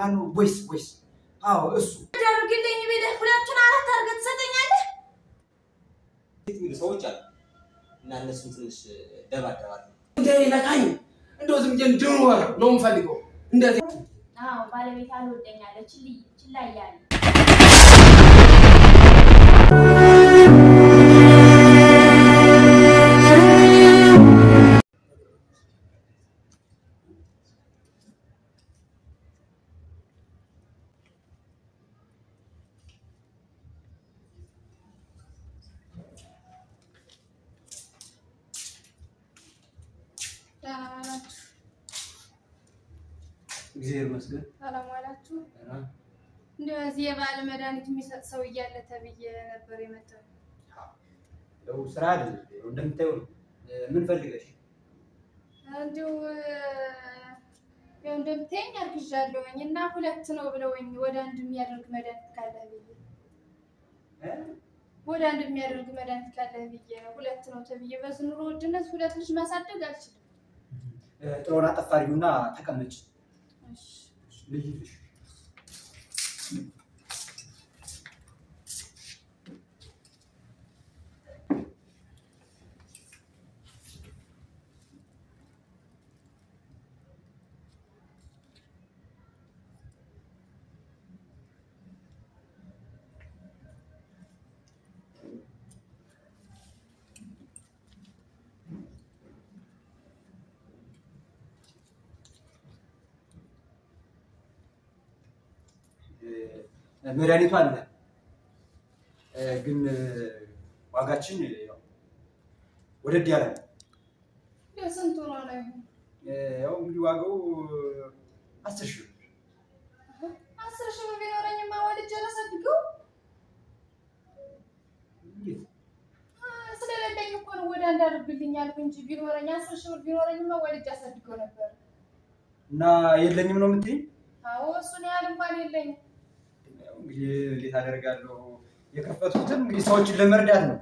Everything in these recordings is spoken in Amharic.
ማነው? ወይስ ወይስ አዎ እሱ አድርግልኝ ቢልህ ሁለቱን አራት አድርገህ ትሰጠኛለህ? የሚሉ ሰዎች አሉ እና እነሱን ትንሽ ደባደባለሁ። እንዳይነካኝ እንደው ዝም ብዬ እንድኖር ነው የምፈልገው። እንደዚህ አዎ ባለቤት አልወደኛለች ችላ እያለ እግዚአብሔር ይመስገን። ሰላም ዋላችሁ። እንደው እዚህ የበዓል መድኃኒት የሚሰጥ ሰው እያለ ተብዬ ነበር የመጣው። ያው ስራ አይደል እንደምታየው ነው። ምን ፈልገሽ? እንዲሁ ያው እንደምታየኝ አርግዣለሁኝ እና ሁለት ነው ብለውኝ ወደ አንድ የሚያደርግ መድኃኒት ካለ ብዬ ወደ አንድ የሚያደርግ መድኃኒት ካለ ብዬ ነው። ሁለት ነው ተብዬ በዚህ ኑሮ ውድነት ሁለት ልጅ ማሳደግ አልችልም። ጥሎና ጠፋሪውና ተቀመጭ። እሺ። ልይልሽ መድኃኒቱ አለ ግን ዋጋችን ያው ወደድ ያለ ነው። እንደው ስንት ሆኖ ነው ይሁን? ያው እንግዲህ ዋጋው 10,000 ብር። 10,000 ብር ቢኖረኝማ ወልጄ አላሳድገው። እንዴት? ስለሌለኝ እኮ ነው ወደ አንድ አድርግልኝ አልኩ እንጂ ቢኖረኝ 10,000 ብር ቢኖረኝማ ወልጄ አሳድገው ነበር። እና የለኝም ነው የምትይኝ? አዎ እሱን ያህል እንኳን የለኝም። ያው እንግዲህ እንዴት አደርጋለሁ? የከፈትኩትም እንግዲህ ሰዎችን ለመርዳት ነው።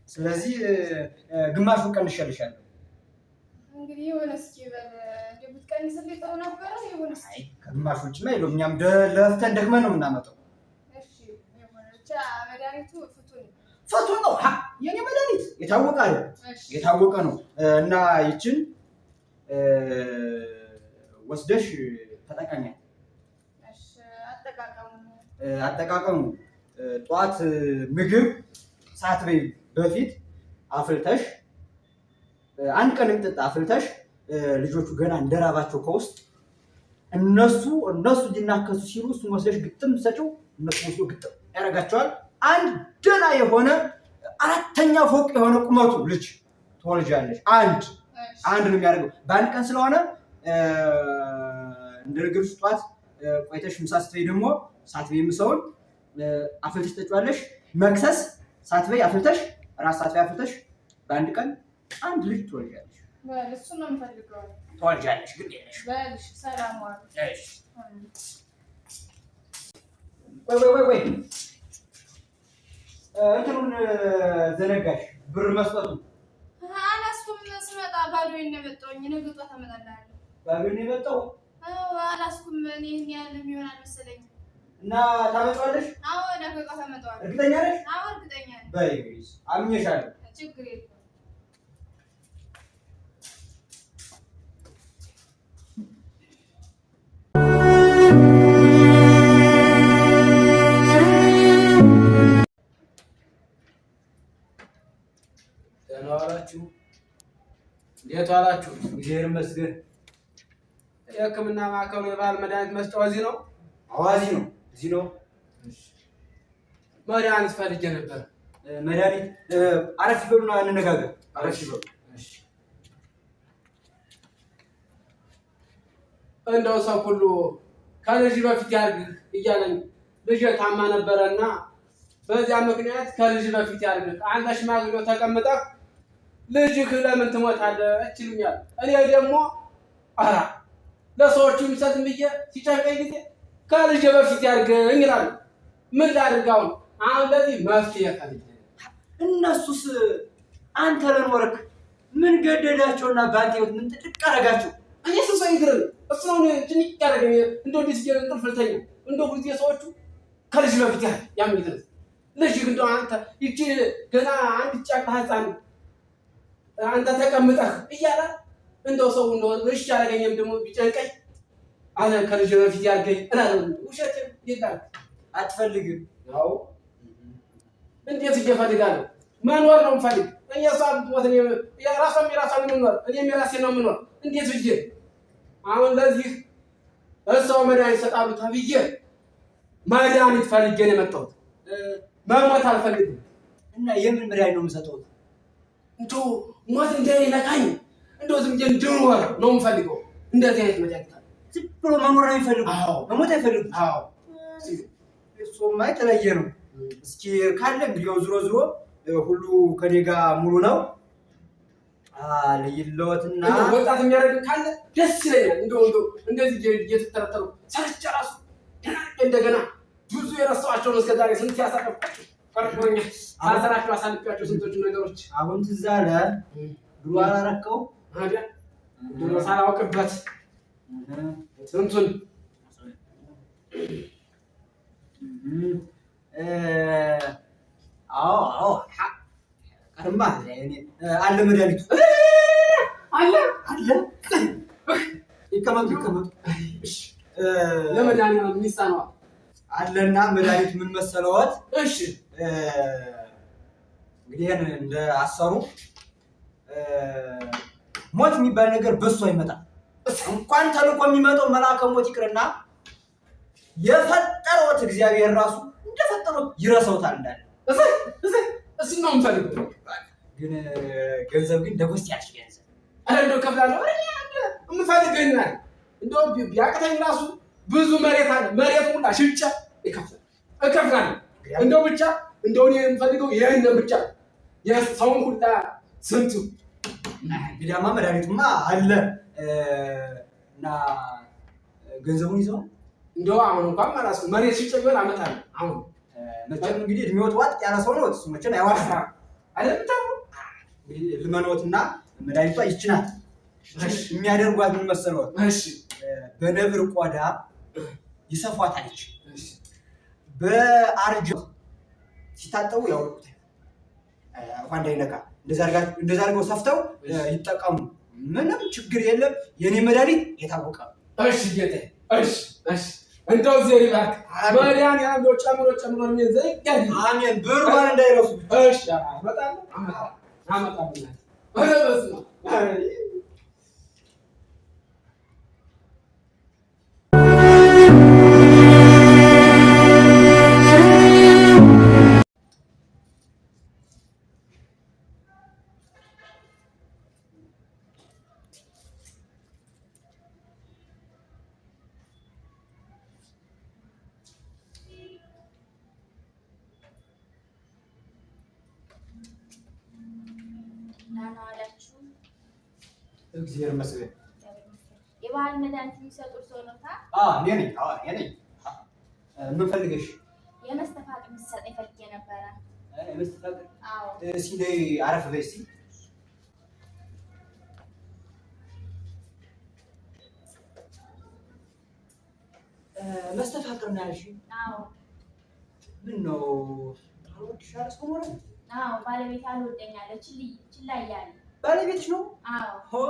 ስለዚህ ግማሹን ቀንሼልሻለሁ። እንግዲህ ይሁን እስኪ በል እንደው ብትቀንስልኝ ጥሩ ነበረ። ይሁን እስኪ ከግማሹ ውጭማ የለውም። እኛም ለፍተን ደክመን ነው የምናመጣው። እሺ ይሁን ብቻ መድኃኒቱ ፍቱን ነው። ፍቱን ነው የኔ መድኃኒት የታወቀ አይደል? እሺ የታወቀ ነው እና ይችን ወስደሽ ተጠቀሚያት። እሺ አጠቃቀሙ አጠቃቀሙ ጠዋት ምግብ ሳትበይ በፊት አፍልተሽ አንድ ቀን የሚጠጣ አፍልተሽ ልጆቹ ገና እንደራባቸው ከውስጥ እነሱ እነሱ ሊናከሱ ሲሉ እሱን ወስደሽ ግጥም ሰጪው እነሱ ወስዶ ግጥም ያደርጋቸዋል። አንድ ደህና የሆነ አራተኛ ፎቅ የሆነ ቁመቱ ልጅ ትወልጃለሽ። አንድ አንድ ነው የሚያደርገው በአንድ ቀን ስለሆነ እንደነገርኩሽ ጠዋት ቆይተሽ ምሳ ስትበይ ደግሞ ሳትበይ ምሳውን አፍልተሽ ትጠጪዋለሽ። መክሰስ ሳትበይ አፍልተሽ፣ ራስ ሳትበይ አፍልተሽ በአንድ ቀን አንድ ልጅ ትወልጃለሽ። በል እሱን ነው የምፈልገው። ትወልጃለሽ ግድ የለሽ። በል እሺ፣ ሰላም ዋሉ። እሺ። ቆይ ቆይ ቆይ ቆይ እንትኑን ዘነጋሽ፣ ብር መስጠቱ። አላስኩም። ስመጣ ባዶዬን ነው የመጣሁኝ። ነገ ጧት አመጣልሃለሁ። ባዶዬን ነው የመጣው? አዎ አላስኩም። እኔ ይህን ያህል የሚሆን አልመሰለኝም። እና ታመጣዋለሽ? አዎ ነገ ጧት አመጣዋለሁ። እርግጠኛ ነሽ? አዎ እርግጠኛ ነኝ። በይ እንግዲህ አምኜሻለሁ። ችግር የለውም። ደህና ዋላችሁ? እንዴት ዋላችሁ? እግዚአብሔር ይመስገን። የሕክምና ማዕከሉ የባህል መድኃኒት መስጫው እዚህ ነው? አዎ እዚህ ነው፣ እዚህ ነው። መድኃኒት ፈልጌ ነበር። መድኃኒት አረፍ ይበሉና እንነጋገር። አረፍ ይበሉ። እንደው ሰው ሁሉ ከልጅ በፊት ያርግህ እያለኝ ልጄ ታማ ነበረና በዚያ ምክንያት ከልጅ በፊት ያርግህ፣ አንተ ሽማግሌው ተቀምጠህ ልጅህ ለምን ትሞታለች ይሉኛል። እኔ ደግሞ ኧረ ለሰዎቹ የሚሰጥ ብዬ ሲጨንቀኝ ጊዜ ከልጅ በፊት ያርግህ ይላሉ። ምን ላድርግ አሁን? አሁን ለዚህ መፍትሄ ፈልጌ ነው። እነሱስ አንተ ለኖርክ ምን ገደዳቸውና በአንተ ህይወት ምን ጥልቅ አደረጋቸው? እኔ ስሰው ይግረም እሱ ነው ጭንቅ ያደረገኝ። እንደው እንዴት እንቅልፍ ልተኛ እንደው ሁልጊዜ ሰዎቹ ከልጅ በፊት ያምኝት ልጅ እንደው አንተ ይቺ ገና አንድ ጨቅላ ሕፃን አንተ ተቀምጠህ እያለ እንደው ሰው እንደው እሺ ያደረገኝም ደግሞ ቢጨንቀኝ አለ ከልጅ በፊት ያርገኝ እላለሁ። ውሸት ይላል። አትፈልግም? አዎ እንዴት እየፈልጋለሁ? መኖር ነው የምፈልግ። እኔ እሷ ብትሞት ራሷም የራሷን የምኖር እኔም የራሴን ነው የምኖር። እንዴት ብዬ አሁን ለዚህ እሰው መድኃኒት ይሰጣሉ ተብዬ መድኃኒት ፈልጌ ነው የመጣሁት። መሞት አልፈልግም። እና የምን መድኃኒት ነው የምሰጠው? እንደው ሞት እንዳይነካኝ እንደው ዝም ብዬ እንድኖር ነው የምፈልገው። እንደዚህ አይነት መድኃኒት አለ። ዝም ብሎ መኖር ነው የሚፈልጉት? መሞት አይፈልጉም። አዎ እሱማ የተለየ ነው። እስኪ ካለ እንግዲህ ያው ዝሮ ዝሮ ሁሉ ከኔ ጋር ሙሉ ነው። ልይለወትና ወጣት የሚያደርግ ካለ ደስ ይለኛል። እንደው እንደው እንደዚህ እየተተረተሩ ሰርቼ እራሱ እንደገና ብዙ የረሳኋቸውን እስከ ዛሬ ስንት ያሳለፍኳቸው ቀርቶኛል። ሳልሰራቸው አሳልፊያቸው ስንቶቹ ነገሮች አሁን ትዝ አለ። ድሮ አላረከው አይደል? ድሮ ሳላውቅበት ስንቱን አዎ አዎ ቀርማ አለ መድኃኒቱ አለ አለ። ይቀመጡ ይቀመጡ። ለመድኃኒዓለም የሚሳነው አለና መድኃኒቱ ምን መሰለዎት? እሺ እንግዲህ ይሄን እንደ አሰሩ ሞት የሚባል ነገር በሱ አይመጣም። እንኳን ተልኮ የሚመጣው መልአከ ሞት ይቅርና የፈጠረዎት እግዚአብሔር ራሱ እንደፈጠረዎት ይረሳውታል እንዳለ። እሱን ነው የምፈልገው። ግን ገንዘብ ግን ደጎስ ያልሽ ገንዘብ ኧረ እንደው እከፍላለሁ። የምፈልገው ይሆናል። እንደው ቢያቅተኝ ራሱ ብዙ መሬት አለ። መሬት ሁላ ሽጬ እከፍላለሁ። እንደው ብቻ እንደው እኔ የምፈልገው ይህንን ብቻ የሰውን ሁላ ስንቱ እንግዲያማ መድኃኒቱማ አለ እና ገንዘቡን ይዘው እንደው አሁን እንኳን ማለት ነው መሬት ሽጬ ቢሆን አመጣለሁ። አሁን መቼም እንግዲህ እድሜዎት ዋጥ ያለ ሰው ነው እሱ መቼም አይዋሽም አይደል? እንግዲህ ልመኖትና መድኃኒቷ ይህች ናት። የሚያደርጓት ምን መሰለዎት? እሺ በነብር ቆዳ ይሰፏታል። ይች በአርጆ ሲታጠቡ ያወልቁታል፣ ውሃ እንዳይነካ እንደዛ አድርገው ሰፍተው ይጠቀሙ። ምንም ችግር የለም። የኔ መድኃኒት የታወቀ ነው። እሺ ጌታዬ፣ እሺ እሺ። እንደው እግዚአብሔር ይባርክ። መድኃኒዓለም እንደው ጨምሮ ጨምሮ ዘይ አሜን። ብሯን እንዳይረሱ። እሺ አመጣለሁ አመጣለሁ። ኧረ በስመ አብ። እግዚአብሔር ይመስገን። የባህል መድኃኒት የሚሰጡ ሰው ነው? አዎ እኔ ነኝ። አዎ እኔ ነኝ። ምን ፈልገሽ? የመስተፋቅር የምትሰጠኝ ፈልጌ ነበረ። የመስተፋቅር? አዎ። እስኪ ነይ አረፍ በይ እስኪ። መስተፋቅር ነው ያልሽኝ? አዎ። ምን ነው አልወድሽ አለ ሰው ኖረ? አዎ ባለቤቴ አልወደኝ አለ፣ ችላ እያለ። ባለቤትሽ ነው? አዎ።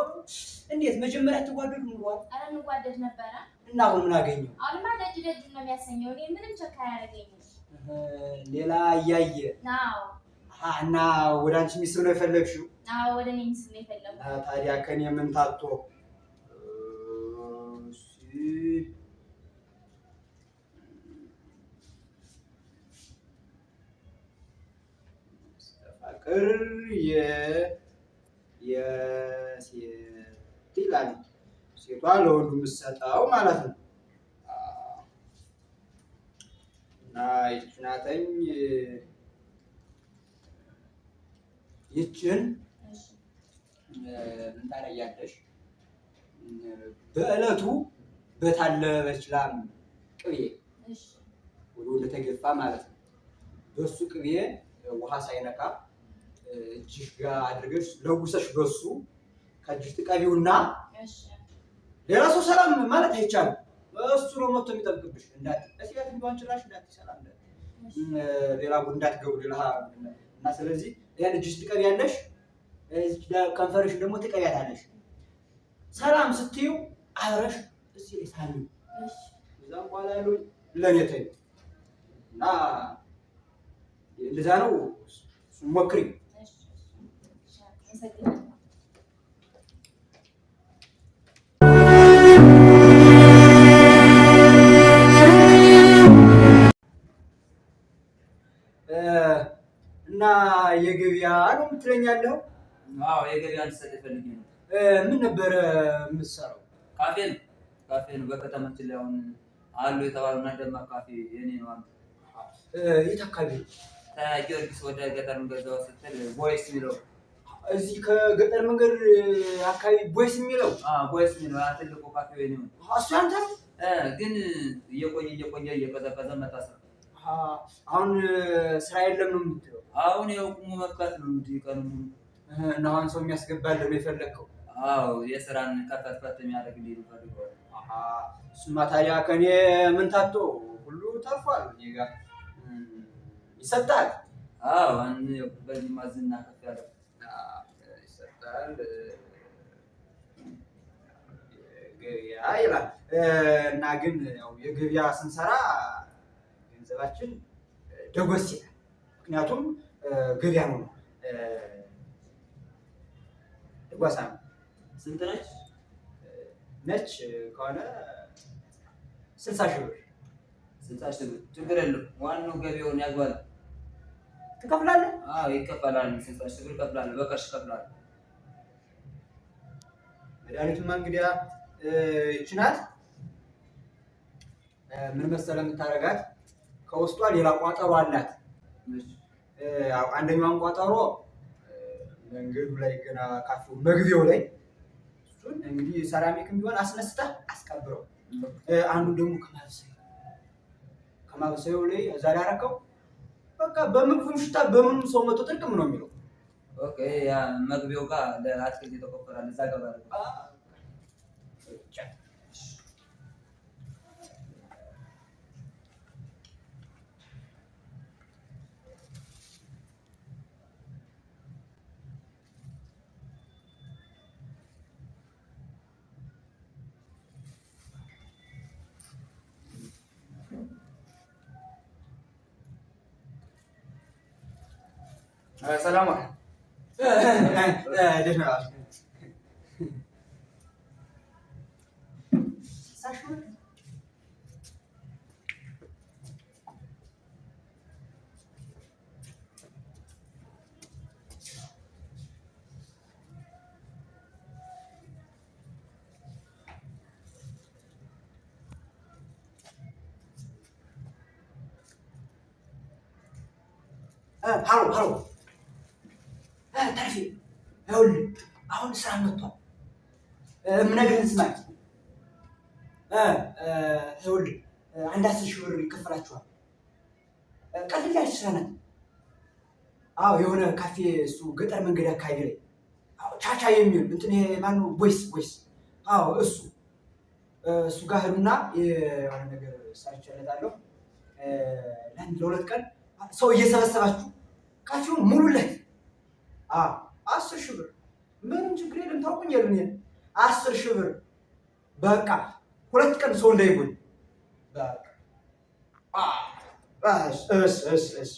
እንዴት መጀመሪያ ትዋደዱ ኑሯል? ኧረ እንዋደድ ነበረ። እና አሁን ምን አገኘው? አሁንማ ደጅ ደጅ ነው የሚያሰኘው። እኔ ምንም ቸካ አያደርገኝም። ሌላ እያየ? አዎ። እና ወደ አንቺ ሚስብ ነው የፈለግሽው? አዎ ወደ እኔ ሚስብ ነው የፈለግኩት። ታዲያ ከእኔ ምን ታጥቶ? መስተፋቅር የሴት ይላል። ሴቷ ለወንዱ የምትሰጠው ማለት ነው። እና ይህች ናተኝ ይችን ምን ታደርጊያለሽ? በዕለቱ በታለበች ላም ቅቤ ወደ እንደተገፋ ማለት ነው። በሱ ቅቤ ውሃ ሳይነካ እጅሽ ጋር አድርገሽ ለውሰሽ በሱ ከእጅሽ ትቀቢውና ሌላ ሰው ሰላም ማለት አይቻልም። እሱ ነው መጥቶ የሚጠብቅብሽ። እንዳት ለሲጋት ቢሆን ጭራሽ እንዳት ሰላም ሌላ ጉድ እንዳትገቡ ሌላ እና ስለዚህ ያን እጅሽ ትቀቢያለሽ፣ ከንፈርሽ ደግሞ ትቀቢያታለሽ። ሰላም ስትዩ አብረሽ እዚህ ላይ ሳሚው እዛም በኋላ ያለው ለእኔ ተይው እና እንደዛ ነው። ሞክሪ። እና የገበያ ነው የምትለኝ ያለው? አዎ የገበያ እንድትሰጥ ፈልጌ ነው። ምን ነበረ የምትሰራው? ካፌ ነው ካፌ ነው። በከተማችን ላይ አሁን አሉ የተባሉና ደማቅ ካፌ የኔ ነው አንዱ። የት አካባቢ ነው? ከጊዮርጊስ ወደ ገጠር ገዛው ስትል ቦይስ የሚለው። እዚህ ከገጠር መንገድ አካባቢ ቦይስ የሚለው? አዎ ቦይስ የሚለው ያ ትልቁ ካፌ የኔ ነው። እሱ ያንተ ነው? ግን እየቆየ እየቆየ እየቀዘቀዘ መጣ ስራ። አሁን ስራ የለም ነው የምትለው? አሁን ያው ቁሞ መፍታት ነው እንጂ ቀኑን ሙሉ። እና አሁን ሰው የሚያስገባልህ ነው የፈለግከው? አዎ የስራን ከፈትፈት የሚያደርግልኝ ነው የምፈልገው። እሱማ ታዲያ ከእኔ ምን ታቶ ሁሉ ተርፏል። እኔ ጋር ይሰጣል። አዎ በዚህ ማዝና ከፍ ያለው ይሰጣል። ገበያ ይላል እና ግን ያው የገበያ ስንሰራ ገንዘባችን ደጎስ ይላል። ምክንያቱም ገበያ ነው ደጓሳ ነው። ስንት ነች? ነች ከሆነ 60 ሺህ ብር። 60 ሺህ ብር ችግር የለውም። ዋናው ገቢውን ያግባል። ትከፍላለህ? አዎ ይከፈላል። 60 ሺህ ብር እከፍላለሁ፣ በ cash እከፍላለሁ። መድኃኒቱማ እንግዲያ ይህች ናት። ምን መሰለህ የምታደርጋት ከውስጧ ሌላ ቋጠሮ አላት። አንደኛዋን ቋጠሮ መንገዱ ላይ ገና ካፌው መግቢያው ላይ እሱን እንግዲህ ሰራሚክም ቢሆን አስነስተህ አስቀብረው። አንዱን ደግሞ ከማብሰያው ላይ እዛ ላይ አደረከው። በቃ በምግቡም ሽታ በምኑም ሰው መቶ ጥርቅም ነው የሚለው። Okay ያ መግቢያው ጋር ለአትክልት የተቆፈራል እዛ ጋር ባደረገው። ሰላም ሀሎ ሀሎ ተርፌ ይኸውልህ አሁን ስራ መጥቷል። የምነግርህን ስማኝ። ይኸውልህ አንድ 10 ሺህ ብር ይከፈላችኋል። ቀለል ያለች ስራ ናት። አዎ የሆነ ካፌ እሱ ገጠር መንገድ አካባቢ ላይ ቻቻ የሚል እንትን ይሄ ማነው ቦይስ ቦይስ። አዎ እሱ እሱ ጋር ሂዱና የሆነ ነገር ሰርቼለታለሁ። ለአንድ ለሁለት ቀን ሰው እየሰበሰባችሁ ካፌውን ሙሉለት። 10 ሺህ ብር ምንም ችግር የለም። ታውቁኛል። እኔን 10 ሺህ ብር በቃ 2 ቀን ሰው እንዳይጎል በቃ እስ እስ እስ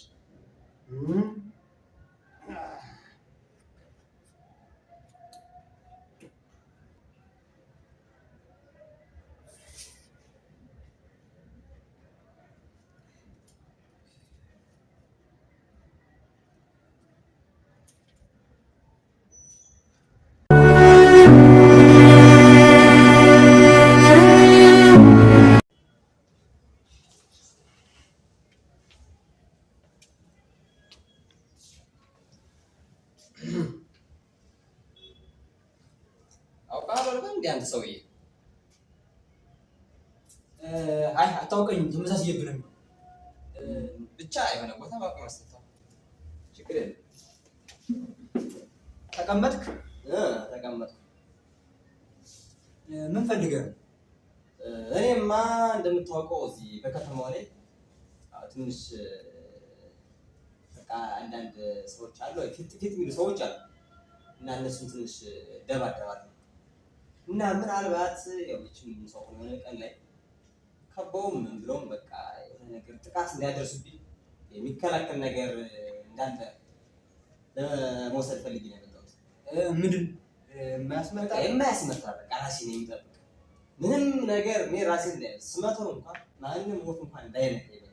እንደ አንተ ሰውዬ አይ አታውቀኝም፣ ተመሳስዬብህ ነው። ብቻ የሆነ ቦታ ማቆም መሰለኝ። ችግር የለም። ተቀመጥክ? ተቀመጥኩ። ምን ፈልገህ ነው? እኔማ እንደምታውቀው እዚህ በከተማው ላይ ትንሽ በቃ አንዳንድ ሰዎች አሉ፣ ፊት ፊት የሚሉ ሰዎች አሉ እና እነሱን ትንሽ ደባደባለሁ እና ምናልባት ያው መቼም ሰው የሆነ ቀን ላይ ከበውም ምን ብለውም በቃ የሆነ ነገር ጥቃት እንዳያደርሱብኝ የሚከላከል ነገር እንዳንተ ለመውሰድ ፈልጌ ነው የመጣሁት። ምንድን የማያስመጣ የማያስመጣ በቃ ራሴን የሚጠብቅ ምንም ነገር እኔ ራሴን ስመተው እንኳን ማንም ወፍ እንኳን እንዳይነካኝ በቃ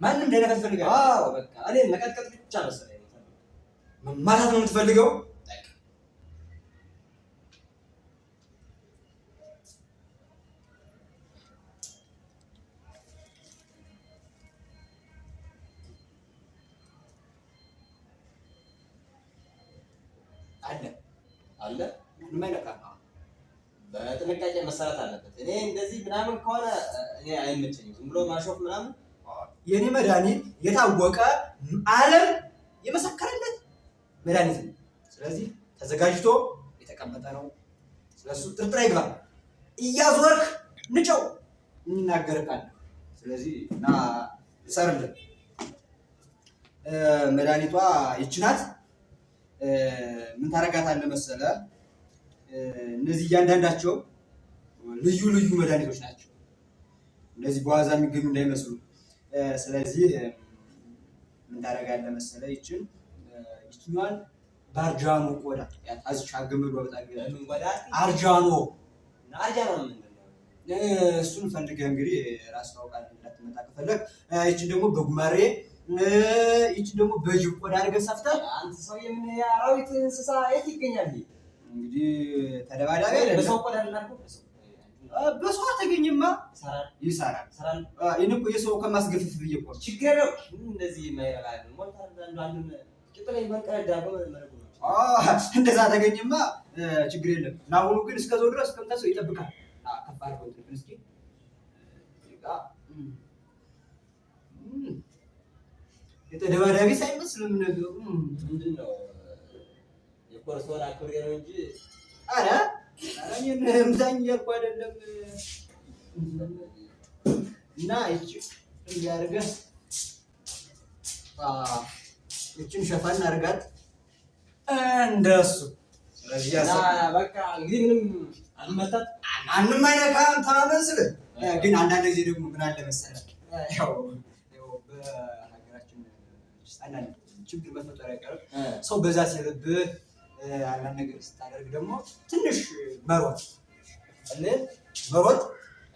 ማንም እንዳይነካ ትፈልጋለህ? አዎ በቃ እኔ መቀጥቀጥ ብቻ ነው ስራዬ። መማታት ነው የምትፈልገው? አለ አለ ምንም አይነካም። በጥንቃቄ መሰራት አለበት። እኔ እንደዚህ ምናምን ከሆነ እኔ አይመቸኝም። ዝም ብሎ ማሾፍ ምናምን። የኔ መድኃኒት የታወቀ ዓለም የመሰከረለት መድኃኒት ነው። ስለዚህ ተዘጋጅቶ የተቀመጠ ነው። ስለሱ ጥርጥር አይግባ። እያዞርክ ንጨው የሚናገር ቃል። ስለዚህ እና ሰርልን መድኃኒቷ ይች ናት። ምን ታደርጋታለህ መሰለህ? እነዚህ እያንዳንዳቸው ልዩ ልዩ መድኃኒቶች ናቸው። እነዚህ በዋዛ የሚገኙ እንዳይመስሉ። ስለዚህ ምን ታደርጋለህ መሰለህ? ይችን ይችኛዋን በአርጃኖ ቆዳ አዝቻ ገመዷ በጣም አርጃኖ አርጃኖ ምንድን ነው? እሱን ፈልገህ እንግዲህ ራስህ ታውቃለህ። እንዳትመጣ ከፈለግ ይችን ደግሞ በጉማሬ ይችን ደግሞ በጅብ ቆዳ አድርገህ ሰፍተህ። አንተ ሰውዬ ምን የአራዊት እንስሳ የት ይገኛል? እንግዲህ ተደባዳቢ አይደለም። በሰው ቆዳ እናድርገው። በሰው አተገኝማ ይሰራል። ይህን እኮ የሰው ከማስገፍፍ ብዬ እኮ ነው። ችግር ነው። እንደዚህ የማይረባ አንዱን ቂጡ ላይ መንቀረድ አድርጎ መረጉ ነው። እንደዛ ተገኘማ ችግር የለም። እና አሁኑ ግን እስከዛው ድረስ እስከምታሰው ይጠብቃል። ከፍ አድርገው እንትን እስኪ የተደባዳቢ ሳይመስልም ነገሩ። ምንድን ነው የኮርሶን አክብሬ ነው እንጂ። ኧረ ኧረ እኔን እምታኝ እያልኩ አይደለም። እና ይቺ እንዲህ አድርገህ ይቺን ሸፈን አድርጋት እንደሱ። ስለዚህ በቃ እንግዲህ ምንም አልመታት ማንም አይነካም ተማመን ስልህ። ግን አንዳንድ ጊዜ ደግሞ ምን አለ መሰለህ፣ ያው በሀገራችን አንዳንድ ችግር መፈጠር አይቀርም። ሰው በዛ ሲልብህ አንዳንድ ነገር ስታደርግ ደግሞ ትንሽ መሮጥ መሮጥ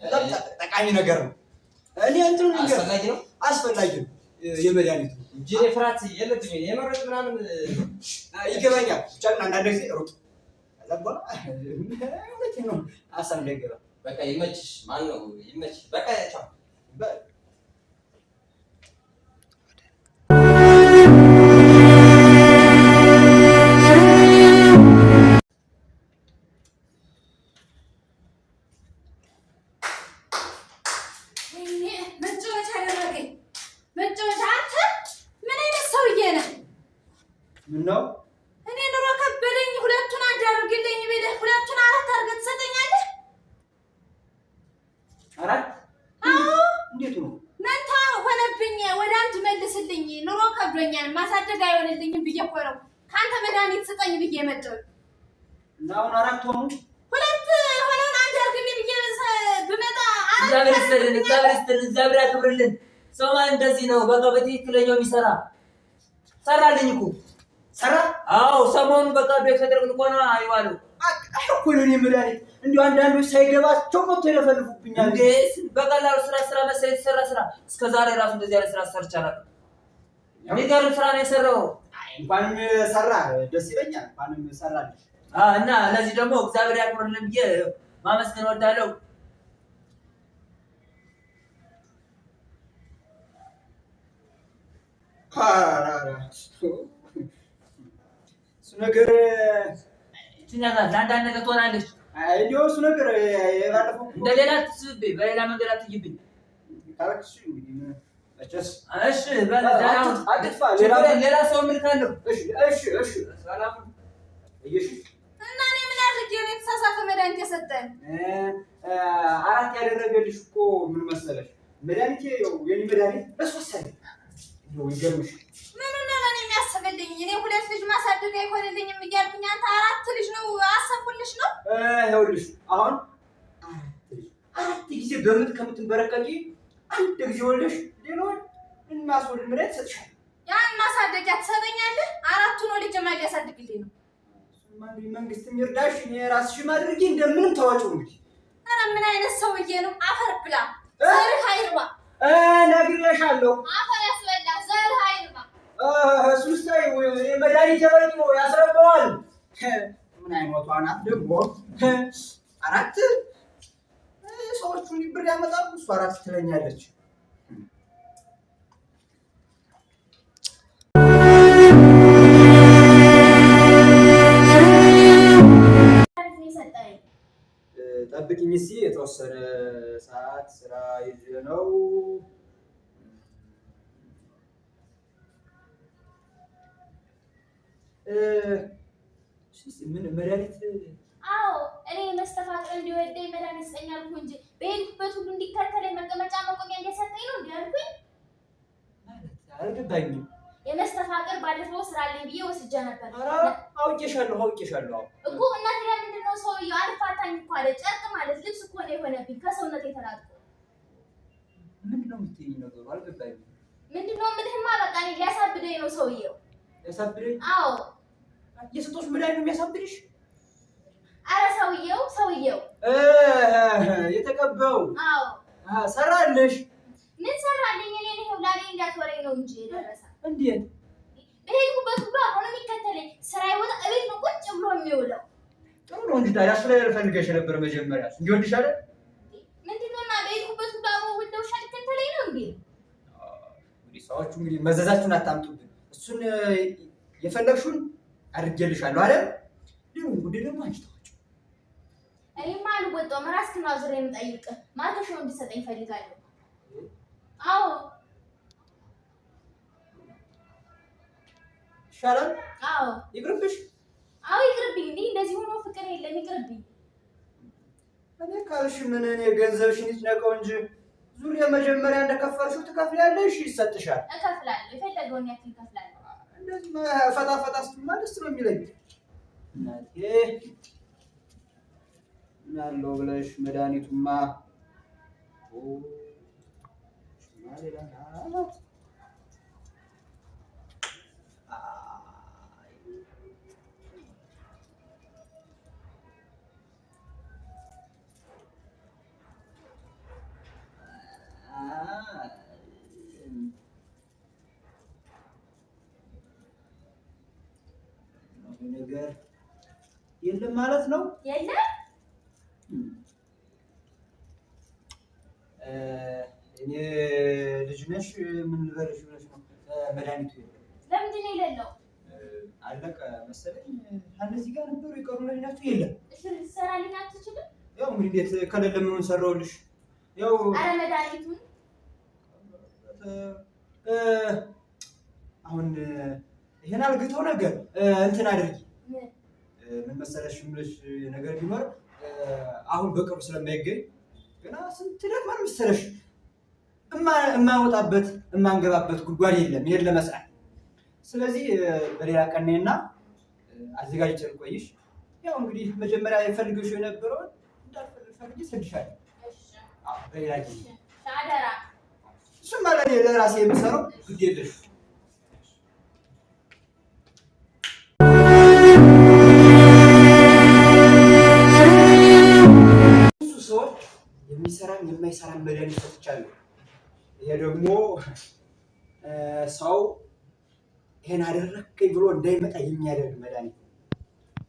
በጣም ጠቃሚ ነገር ነው። እኔ እንትኑ ነገር አስፈላጊ ነው አስፈላጊ ነው የመድኃኒቱ እንጂ እኔ ፍርሃት የለብኝም። የመሮጥ ምናምን ይገባኛል። ብቻ ግን አንዳንድ ጊዜ ሩጥ፣ ከዛ በኋላ እውነቴን ነው ሀሳብ እንዳይገባ። በቃ ይመችሽ። ማን ነው ይመችሽ። በቃ ቻው። መጫወቻ አደረገኝ። መጫወቻ። አንተ ምን አይነት ሰውዬ ነህ? ምነው እኔ ኑሮ ከበደኝ፣ ሁለቱን አንድ አድርግልኝ ብልህ ሁለቱን አራት አድርገህ ትሰጠኛለህ? አራት? አዎ። እንዴት ነው? መንታ ሆነብኝ። ወደ አንድ መልስልኝ። ኑሮ ከብዶኛል፣ ማሳደግ አይሆንልኝም ብዬ እኮ ነው ከአንተ መድኃኒት ስጠኝ ብዬ የመጣሁት። እና አሁን አራት ሆኑ። ሁለት ሆነውን አንድ አድርግልኝ ብዬ ብመጣ አራት እግዚአብሔር ይስጥልን፣ እግዚአብሔር ይስጥልን፣ እግዚአብሔር ያክብርልን። ሰው ማለት እንደዚህ ነው። በቃ በትክክለኛው የሚሰራ ሰራልኝ እኮ ሰራ። አዎ፣ ሰሞኑን በቃ ቤት ተጥረቅልቆ ነው አይዋለው። እኮ ነው እኔ መድኃኒት እንዲሁ አንዳንዶች ሳይገባቸው መጥቶ ይለፈልፉብኛል። እንዴ በቀላሉ ስራ ስራ መሰለኝ የተሰራ ስራ። እስከ ዛሬ ራሱ እንደዚህ ያለ ስራ ሰርቼ አላውቅም። የሚገርም ስራ ነው የሰራው። አይ እንኳንም ሰራ ደስ ይለኛል። እንኳንም ሰራልሽ። እና ለዚህ ደግሞ እግዚአብሔር ያክብርልን ብዬ ማመስገን እወዳለሁ። እሱ ነገር ለአንዳንድ ነገር ትሆናለች። እንዲያው እሱ ነገር የባለፈው እንደ ሌላ አትስብብኝ፣ በሌላ መንገድ አትይብኝ። ካልክ እንግዲህ መቼስ እሺ አትጥፋ። ሌላ ሰው እልካለሁ። እሺ እሺ እሺ። እሺ እና እኔ ምን አድርጌ ነው የተሳሳተ መድኃኒት የሰጠን? አራት ያደረገልሽ እኮ ምን መሰለሽ፣ መድኃኒቴ የኔ መድኃኒት ለሶስት ሰዓት ነው። ይገርምሽ። ምኑን ነው ለእኔ የሚያስብልኝ? እኔ ሁለት ልጅ ማሳደግ አይሆንልኝም እያልኩኝ አንተ አራት ልጅ ነው አሰብኩልሽ ነው። ይኸውልሽ አሁን አራት ጊዜ በምጥ ከምትንበረቀቂ አንድ ጊዜ ወልደሽ ሌላውን እናስወልድ መድኃኒት እሰጥሻለሁ። ያን ማሳደጊያ ትሰጠኛለህ? አራቱን ወልጄ ማን ሊያሳድግልኝ ነው? መንግስትም ይርዳሽ፣ እኔ ራስሽም አድርጊ እንደምንም ታወጪው። እንግዲህ ኧረ ምን አይነት ሰውዬ ነው? አፈር ብላ ዘርህ አይርባ። ነግሬሻለሁ። አፈር ያስበላ ዘርህ አይርባ። እሱስ ተይው፣ መድኃኒት የበልጥ ነው ያስረባዋል። ምን አይነቷ ናት ደግሞ? አራት ሰዎቹን ብር ያመጣሉ፣ እሱ አራት ትለኛለች። ጠብቂኝ እስኪ የተወሰነ ሰዓት ስራ ይዤ ነው። ምን መድኃኒት? አዎ እኔ መስተፋቅር እንዲወደኝ መድኃኒት ስጠኝ አልኩህ እንጂ በሄድኩበት ሁሉ እንዲከተለኝ መቀመጫ መቆሚያ እንዲያሰጠኝ ነው እንዲህ አልኩኝ። ማለት አልገባኝም። የመስተፋቅር ባለፈው ስራ አለኝ ብዬ ወስጄ ነበር። ኧረ አውቄሻለሁ አውቄሻለሁ እኮ እና ታዲያ ምንድን ነው ሰውዬው አልፋታኝ እኮ አለ። ጨርቅ ማለት ልብስ እኮ ነው የሆነብኝ ከሰውነት የተላጥቆ። ምንድን ነው የምትይኝ ነገሩ አልገባኝም። ምንድን ነው የምልህማ በቃ እኔ ሊያሳብደኝ ነው ሰውዬው። ሊያሳብደኝ? አዎ። የስጦች መድኃኒት ነው የሚያሳብድሽ? አረ ሰውዬው ሰውዬው የተቀበው። አዎ። ሰራልሽ? ምን ሰራልኝ? እኔ ይኸው ላቤ እንዳትወረኝ ነው እንጂ የደረሰ። እንዴት? በሄድኩበት ሁሉ አብሮ ነው የሚከተለኝ። ስራ ይወጣ እቤት ነው ቁጭ ብሎ የሚውለው። ጥሩ ነው እንጂ ታዲያ እሱ ላይ ፈልገሽ ነበር መጀመሪያ እንዲወድሽ አይደል? ምንድን ነው እና በሄድኩበት ሁሉ አብሮ እንደ ውሻ ሊከተለኝ ነው እንዴ? እንግዲህ ሰዎቹ እንግዲህ መዘዛችሁን አታምጡብን። እሱን የፈለግሽውን አድርጌልሻለሁ አይደል? ሌላውን ጉዳይ ደግሞ አንቺ ተዋጪው። እኔማ አልወጣሁም። እራስህን አዙሬ የምጠይቅህ ማርከሻውን እንድትሰጠኝ እፈልጋለሁ። አዎ ይሻላል። አዎ ይቅርብሽ። አዎ ይቅርብኝ። እንዴ እንደዚህ ሆኖ ፍቅር የለም ይቅርብኝ። እኔ ካልሽ ምን እኔ ገንዘብሽን ይጭነቀው እንጂ ዙሪያ መጀመሪያ እንደከፈልሽው ትከፍያለሽ፣ ይሰጥሻል። እከፍላለሁ፣ የፈለገውን ያክል እከፍላለሁ። እንደዚህ ፈታ ፈታ ስትማ ደስ ነው የሚለኝ። እናቴ ምን አለው ብለሽ መድኃኒቱማ ሌላ ናት። ነገር የለም ማለት ነው። የለም እኔ ልጅ ነሽ ምን ልበልሽ ብለሽ ነው። መድኃኒቱ የለም። ለምንድን ነው የሌለው? አለቀ መሰለኝ። እነዚህ ጋር ነበሩ የቀሩ ናቸው። የለም። እሺ ልትሰራልኝ አትችልም? ያው እንግዲህ እንዴት ከሌለ ምኑን ሰራሁልሽ? ያው ኧረ መድኃኒቱን አሁን ይሄን አልግተው ነገር እንትን አድርጊ። ምን መሰለሽ የምልሽ ነገር ቢኖር አሁን በቅርቡ ስለማይገኝ ገና ስንት ደክማል መሰለሽ። የማወጣበት የማንገባበት ጉድጓድ የለም ይሄን ለመስራት። ስለዚህ በሌላ ቀን ነይና አዘጋጅቼ ልቆይሽ። ያው እንግዲህ መጀመሪያ የፈልገሽ የነበረውን እንዳልፈልግሽ አድርጌ እሰድሻለሁ። አዎ በሌላ ጊዜ አደራ። እሱማ ለእኔ ለራሴ የምሰራው ግድ የለሽ። ብዙ ሰዎች የሚሰራም የማይሰራም መድኃኒት ሰጥቻለሁ። ይሄ ደግሞ ሰው ይሄን አደረግከኝ ብሎ እንዳይመጣ የሚያደርግ መድኃኒት ነው።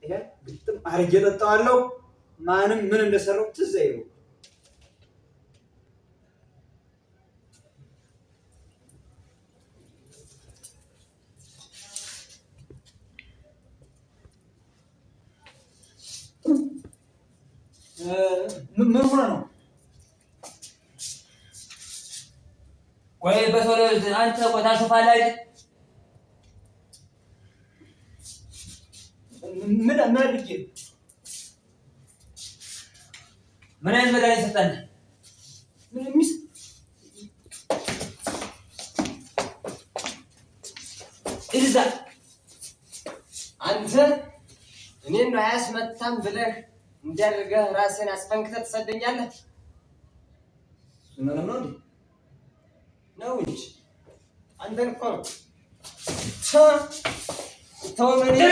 ይሄን ግጥም አድርጌ እጠጣዋለሁ። ማንም ምን እንደሰራው ትዝ አይለውም። ምን ሆነ ነው? ቆይ በሰው አንተ ቆይ ታሾፋለህ አይደል? ምን አድርጌ? ምን አይነት መድኃኒት ሰጠን? ምን የሚስ እዛ አንተ እኔን ነው አያስመታም ብለህ እንዲያደርገህ ራስህን አስፈንክተህ ትሰደኛለህ? ምንም ነው እንዴ? ነው እንጂ አንተን እኮ ነው። ተው ምን ይሄ